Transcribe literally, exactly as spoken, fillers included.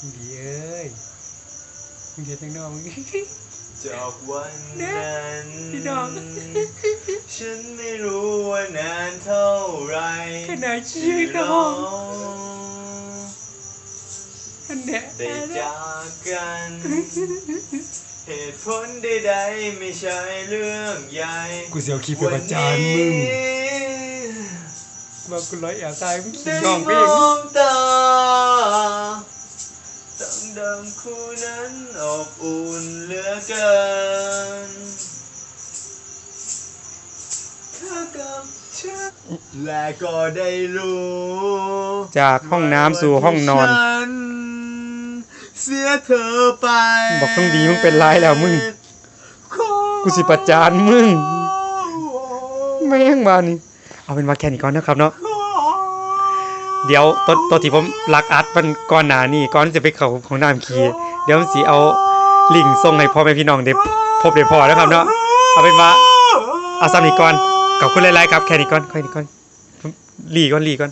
ดีเอ้ย มึงเฮ็ดจังน้อมึง จากวันนั้น พี่น้อง ฉันไม่รู้ว่านานเท่าไร ขนาดชีวิต ที่ เรา เรา อันเนี้ย ได้จากกัน เหตุผลใดๆไม่ใช่เรื่องใหญ่ กูสิเอาคลิปไปประจานมึง วันนี้ ว่ากูร้อยแอบตายมึงขี่ ได้ ร้องเพ ม ลง องตาดังดำคู่นั้นอบอุ่นเหลือเกินเธอกับฉันและก็ได้รู้ จากห้องน้ำสู่ห้องนอน ฉันเสียเธอไป บอกต้องดีมึงเป็นร้ายแล้วมึง กูสิประจานมึง แม่งมานี่ เอาเป็นว่าแค่นี้ก่อนนะครับเนาะ เดี๋ยวตอนตอนที่ผมลักอัดมันก่อนหน้านี้ ก่อนจะไปเข้าห้องน้ำขี้ เดี๋ยวผมสิเอาลิงก์ส่งให้พ่อแม่พี่น้องได้พบได้พอนะครับเนาะ เอาเป็นว่า เอาซ้ำนี้ก่อน ขอบคุณหลายๆครับ แค่นี้ก่อน แค่นี้ก่อน รีก่อน รีก่อน